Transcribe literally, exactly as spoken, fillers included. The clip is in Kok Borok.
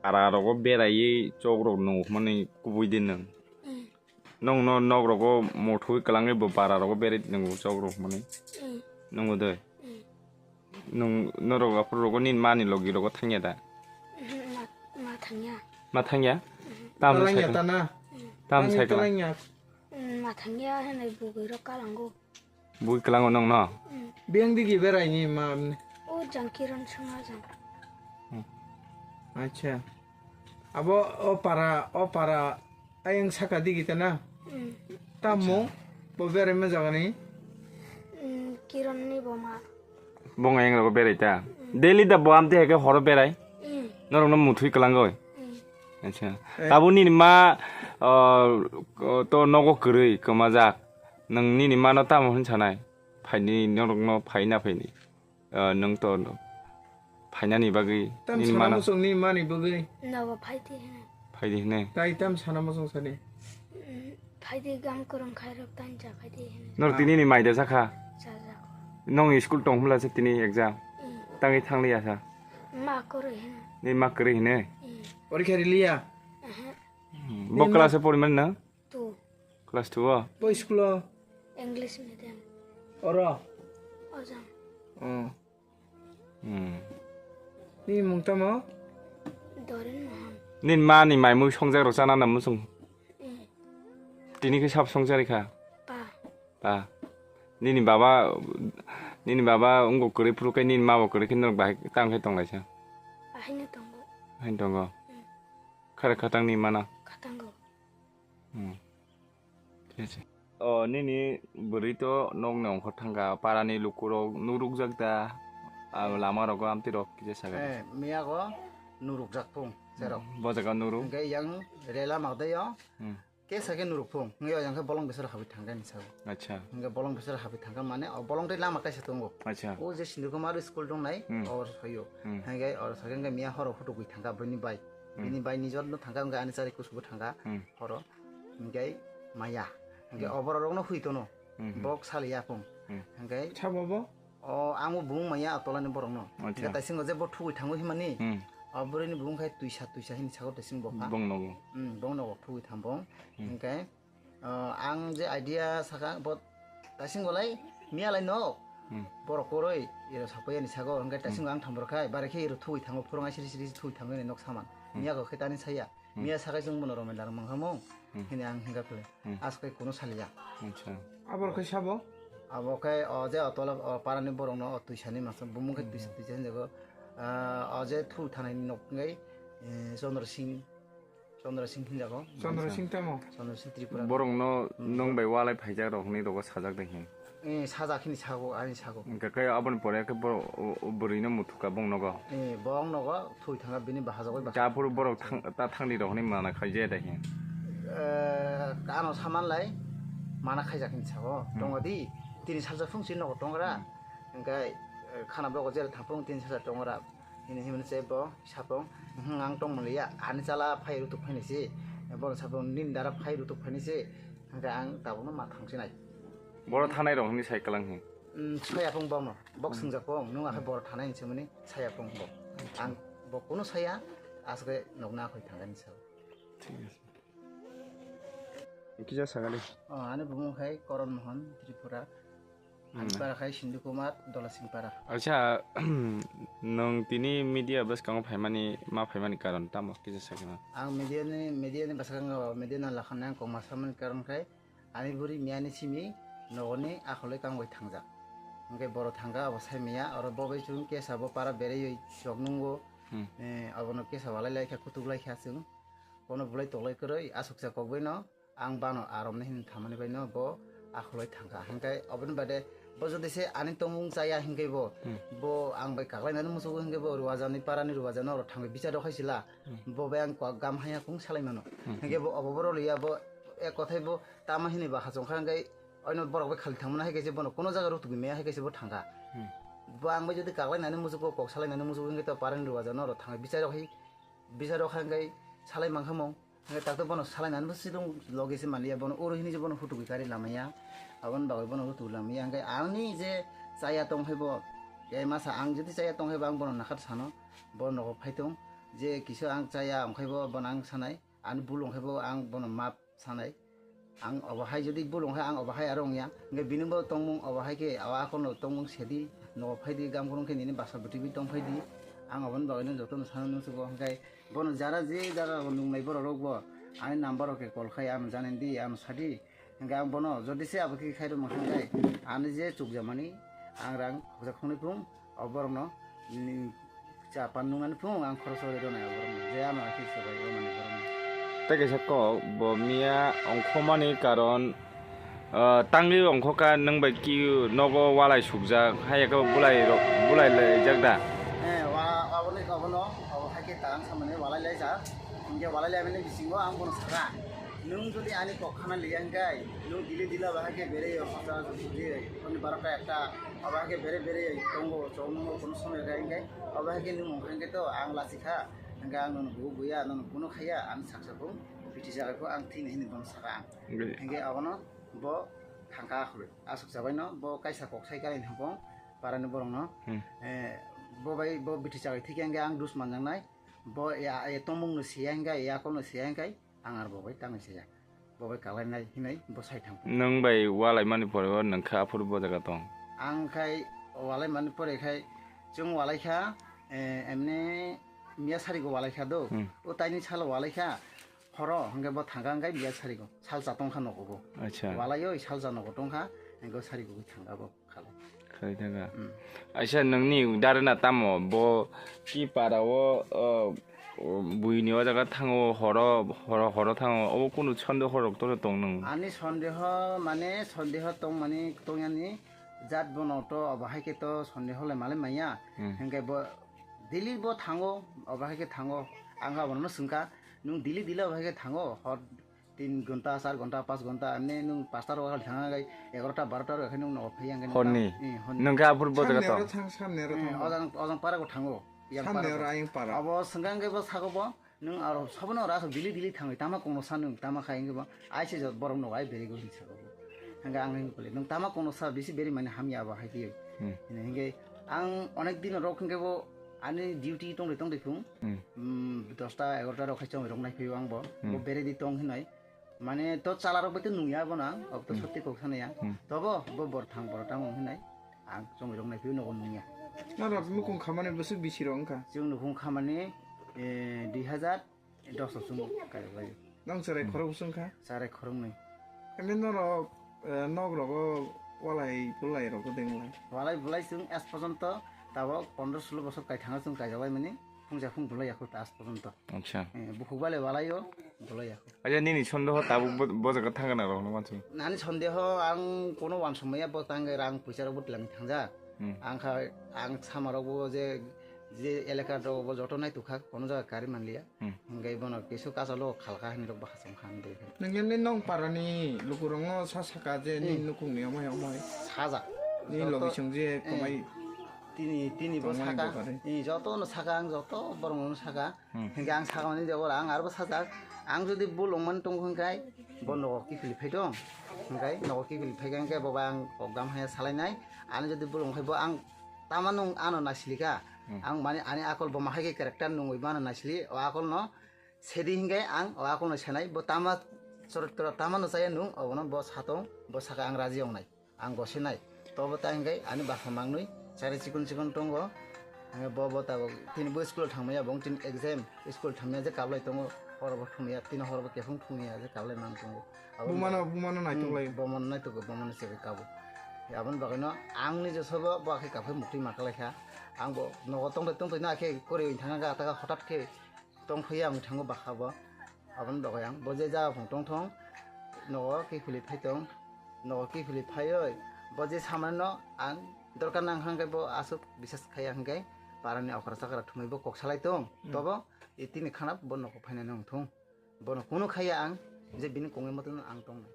Para rogo beraiwi chok rok nung hwnmani kubui di nung. Mm. Nung no nok rogo muthwi kwlangwi bo para rogo berai nung chok rok hwnmani. Mm. Nungo de. Mm. Nung norok aphuru rogo nini mani logi rogo thangya da? Mhm, ma, ma thangya. Ma thangya? Mhm. Tam Talangya cycle. Tana. Mm. Tam Tangwi cycle. Talangya. Mm, ma thangya hwnwi bugwi rok kalango. Bui kwlango nong no? Mm. Biyang digi beraini ma amne. O jang Kiran songma jang. Hmm. Acha. Abo o para, o para ayang saka digi tana? Mm. Tamo? Bo berai ma jagani? Mm, Kiran ni boma. Bong ayang rogo berai ta? Mm. Daily da bo amte heke horo berai? Mm. Norok no muthwi kwlango? Mm. Acha. Eh. Tabuk nini ma, uh, to nogo kwrwi kwmajak. Nwng nini mano tamo hwn sanai? Phaini norokno phaina phaini. Ah, nwng to no phainani bagwi Tam nini sana mano. Muchung nini mani bagwi. Nogo phaidi hene. Phaidi hene. Tai tam sana muchung sani. Mm, phaidi gam kwrwng khairok tanja phaidi hene. Nor Ah. Tini ni maida sakha. Chajak. Nong school tong hula se tini exam. Mm. Tangi thangli asa. Ma kwrwi hene. Ni ma kwrwi hene. Mm. Porikha riliya. Aha. Hmm. Ni Bo ma- class e poriman na? Two. Class two o? Bo school o? English medium. Oro? Ojang. Oh. Hmm. Ni mung tamo? Dorin Mohan. Nini ma ni maimui songjak rok chana na muchung? Eh. Tini khe sab songjari kha? Pa. Pa. Nini baba, nini baba wngkok kwrwi phuru khe nini ma bo kwrwi khe norok bahai tang khe tonglaisa? Ahaino tongo. Ahaino tongo? Hmm. Khare khatang ni mana? Khatango. Hmm. Thik ase. O, nini bwrwi to nokni ongkhor thangkha, parani lukurok nurukjak da, a, lama rogo amtwi rok kisa sakha. Eh, miyago nurukjak phung, serok. Hmm, bo jaga nuru. Hingke yang rela magdayo, Hmm. Kesa khe nuruk phung, hingke yang khe bolong besar habwi thangkha ni sao. Acha. Hingke bolong besar habwi thangkha mane, o bolong tei lama kaisa tongo. Acha. O je Sindhu Kumar school tongnai, Hmm. Or sayo. Hmm. Hingke or sakhe hingke miya horo photo gwi thangkha bini bai. Hmm. Bini bai ni jor no thangkha, hingke ani chari kusugo thangkha. Hmm. Horo. Hingke maya. Hingke Hmm. Oborok rokno hui tono. Hmm, hmm. Bok sali ya phung. Hmm. Hingke Sabo bo? O, ang bo bumung maya a tolani borok no. Acha. Hingke taisingo je bo thugui thango himani. Hmm. O bwrwi ni bumung khai tuisa tuisa hini sago taising bo kha. Bong nogo. Hmm, bong nogo thugui thang bong. Hmm. Hingke, o, ang je idea saka bo taising golai miya lai no. Hmm. Borok koroi iro sapoi ani sago hingke taising Hmm. Ang thang borok khai bare khe iro thugui thango phurung ai siri siri thugui thango ni nok saman. Hmm. Miya go khe tani saya. Hmm. Miya sakai chwng bono romela rok mangkha mung. Hmm. Hini ang hingka phile. Hmm. Aswk kai kuno saliya. Acha. Abo rok khe sabo? Abo khe o je o tola o parani borok no o tuisani masa bumung khe Hmm. Tuisa tuisa hinjago. Ah, o je thul thanai ni nok ngai, eh, Chandra Singh, Chandra Singh hinjago. Chandra Singh tamo? Chandra Singh Tripura. Borok no Hmm. Nwng bai walai phaijak rok hinwi rogo sajak de hin. Eh, sajak hini sago, ani sago. Hingke khe aboni pore khe bo, o, o bwrwi no muthukha bong nogo. Eh, bong nogo, thwi thangkha bini bahajagoi bahai. Aphuru borok thang, ta thangdi rok hinwi mana khaijaya da hin. Eh, ano saman lai, mana khaijak hin sao. Hmm. Tongo di, tini salsa phung si nogo tongra. Hmm. Hingke, eh, khana bogo jera thang phung tini salsa tongra. Hini himani se bo sapung, "Hm, ang tong manliya, ani chala phai rutuk phaini se." Bono sapung, "Nini dara phai rutuk phaini se." Hingke ang tabukno ma thangsinai. Boro thanai rok hwnwi sai kwlang hi. Hmm, soya phung bono, bok Hmm. Swngjak phung, nwng akhe boro thanai hinwi swngmani saya phung bo. Acha. Ang bo kuno saya, aswk nokna akhoi thangani sao. Thik ase. Kisa sakali. Oh, ani bumung khai Koron Mohan Tripura. Ani Hmm. Para khai Sindhu Kumar Dolasingpara. Acha, nwng tini media bwskango phaimani, ma phaimani karon tamo kisa sakima? Ang media ni, media ni bwskango, media no lakhani ang kok ma samani karon khai ani buri miyani simi nogoni akholo kang bai thangjak. Hingke boro thangka abo sai miya, oro bo bai chwng kesa bo para beraiwi chok nungo. Hmm. Eh, abono kesa walai lai kha, kutuk lai kha chwng. Bono bulai toklai kwrwi aswksa kokbai no ang bano aromni hini thamani bai no bo akhulai thangkha. Hingke oboni bade bo jodi se ani tongmung chaya hingke bo, Hmm. Bo ang bai kaklainani musugo hingke bo Ruwajani parani Ruwajani oro thangwi bichar rok hai sila. Hmm. Bo bai ang kok gam haya kung salai mano. Hmm. Hingke bo obo borok liya bo ek kothai bo tama hini ba hachong kha hingke oino borok bai khali thangmani hai kaisa bono kuno jaga rutugwi maya hai kaisa bo thangkha. Hmm. Bo ang bai jodi kaklainani musugo kok salainani musugo hingke to parani Ruwajani oro thangwi bichar rok hai Bisa rok hai hingke salai mankha mung. Hingke takto bono salainani bo sidung loge se manliya, bono oro hini je bono hutugi kari lamaya. Aboni bagwi bono hutugi lamaya. Hingke ani je chaya tong hai bo, e masa ang jodi chaya tong hai bo ang bono nakhat sano, bo nogo phai tong. je kisu ang chaya, ongkhai bo bono ang sanai, ani bul ongkhai bo ang bono map sanai. Ang obo hai jodi bul ongkha, ang obo hai aro ongya. Hingke bini bo tongmung obo hai khe, o akorno tongmung sedi, nogo phaidi, gam kurung khe nini basa bwtwi bi tong phaidi. Ang oboni bagwi no jotono sana nung sugo, hingke bono jara je jara o nungnai borok rok bo ani number o khe call khai, ano janani di, ano sadi. Hingke ang bono jodi se abo khe khai rwma hingke ani je chukjamani ang rang khoksa khoknwi phung o borokno, mm, cha pan nungnani phung ang khoroksa rwi rwnai o borokno je ano akhe se bai rwnani borokno. Tei kaisa kok bo miya ongkhomani karon, ah, tangwi ongkhoka nwng bai ki nogo walai sukjak hai khe bulai rok bulai laijak da? Eh, wa-, aboni, abono, abo hai khe ta ang samani walai laijak. Hingke walai laimani bisingo ang bono saka. Nwng jodi ani kok khana liya hingke, nwng dili dili abo hai khe berei o, hota jodi honni barota ekta abo hai khe berei berei tongo, chwng nwng kono somoi kha hingke, abo hai khe nwng ongkha hingke to ang lachi kha, hingke ang nono bugo buya, nono kuno khaya, ang saksa bo biti jaga kho ang thini hini bono saka ang. Hingke abono bo thangka khuloi, aswk chabaino bo kaisa kok sai kari hapong parani borokno, Hmm. eh, bo bai bo biti chabai thikya hingke ang dus manjaknai, bo ya, ya tongmungno siya hingke, ya akolno siya hingke, ang ar bo bai tangwi saya. Bo bai kalainai hinwi bo sai thang. Nwng bai walai mani pore o nwng kha aphuru bo jaga tong? Ang khai walai mani pore khai chwng walai kha, eh, emne miya sarigo walai kha do. Hmm. O taini salo walai kha horo hingke bo thangka hingke miya sarigo salsa tong kha nogo bo. Acha. Walai oi salsa nogo tong kha hingke sarigo thangka bo. Khalai. Khalai thangka. Hmm. Aisa nwngni darena tamo bo ki para o, o, o, buini o jaga thango horo, horo, horo thango obo kunu sonde horok toro tong nwng? Ani sondeho mane sondeho tong mani tongyani jat bono to obo hai khe to sondeho le male maya. Hmm. Hingke bo daily bo thango, obo hai khe thango. Ang abono swngkha, nwng daily daily obo hai khe thango, hor tin ghonta, char ghonta, panch ghonta, emni nwng panchta rok thang khe egarota, barota rok khe nwng nogo phai yang khe nwng Horni? Tam-, eh, horni. Nwng khe aphuru bo jaga Samni tong? Aro thang, samni aro Eh, thang. Ojang, ojang para go thango. Yang Samni para aro go. Ayang para. Abo swngkha hwnkhe bo sago bo, nwng aro sobono aro aswk daily daily thangwi tama kongno sa nwng tama khai hwnkhe bo aise jot borok nogo ai berego hinwi sago bo. Hwnkhe ang hwnkhe bole nwng tama kongno sa bisi beri mani hamya abo hai khe. Hmm. Hwnkhe ang onek din rok hwnkhe bo ani duty tongri tongri phung. Hmm. Hmm, dosta egarota rok khai chongwi rok nai phaiyo ang bo. Hmm. Bo beredi tong hinai. Mane to chala rok bai to nungya bo nang, ob to Hmm. sotti kok sana ya. Hmm. Tobo bo bor thang bor tang hinai. Ang chongwi rok nai phaiyo nogo nungya. Norok nukung khamani bwswk bisi rok wngkha? Chwng nukung khamani, eh, dui hazar dos o chwng kailaio. Nang cherai Hmm. khorok bwswk wngkha? Cherai khoroknwi. Hwnwi norok, eh, nok rogo walai bulai rok deng lai? Walai bulai chwng es porjonto tabok pondro sulo bosor kai thangno chwng kaijaklaimani phungsa phung bulai yakho ta es porjonto. Acha. Eh, bukhuk bale walaio, bolai yakho. Acha, nini sondeho tabuk bo, bo jaga thangna rok no mansu. Nani sondeho ang kono wansuk maya bo tang rang puisa rok bo twlangwi thangjak. Hmm. Ang kha, ang sama rok bo je, je elaka rok bo joto nai tukha, kono jaga kari manliya. Hmm. Hingke bono kisu kasalo khalkha hinwi rok bahasong khan de. Nangni nong parani lukurok no sa saka je ni Hmm. nukung ni amai amai. Sajak. Ni Joto logi song je Eh. komai Tini, tini bo tongmani saka. Dopare. Ni joto no saka ang joto borok no saka. Hmm. Hingke ang sakamani jabora ang arbo sajak. Ang jodi bul wngmani tongkha hingkai, bo nogo kiphilwi phai tong. Hingkai nogo kiphilwi phai kha hingke bo bai ang kok gam haya salainai. Ani jodi bul wngkhai bo ang tama nung ano naisili kha. Hmm. Ang mani ani akol bo mahai khe character nungwi mano naisili. O akol no sedi hingke ang o akol no senai. Bo tama chorotro tama no chaya nung obono bo satong, bo saka ang raji wngnai. Ang gosinai. Tobo ta hingke ani bwsa mangnwi chari chikon chikon tongo. Hingke bo, bo tabok tini bo school thangmaya, bo tini exam school thangmaya je kablai tongo. Hor bo thumya, tini hor bo kephang thumya je kablai mang tongo. Abo Bumano, bumano naitok Hmm, lai. Bumano naitok, bumano chekwi kabo. Aboni bagwi no ang ni josobo bo akhe kaphai muktwi ma kalaikha. Ang bo nogo tongtoi tongtoi no akhe kwrwi thangkha, taka hothat khe tongthokya wng thango bwkha bo. Aboni bagwi ang bo je jaga phung tongthong, nogo kiphilwi phai tong, nogo kiphilwi phaiwi bo je samani no ang dorkar nang hwnkhe bo aswk bisas khaiya hwnkhe parani okra chakra thumwi bo kok salai tong, Hmm. Tobo e tini khana bo nogo phainani wng thung. Bono kunu khaiya ang je bini kongwi motono ang tongnai.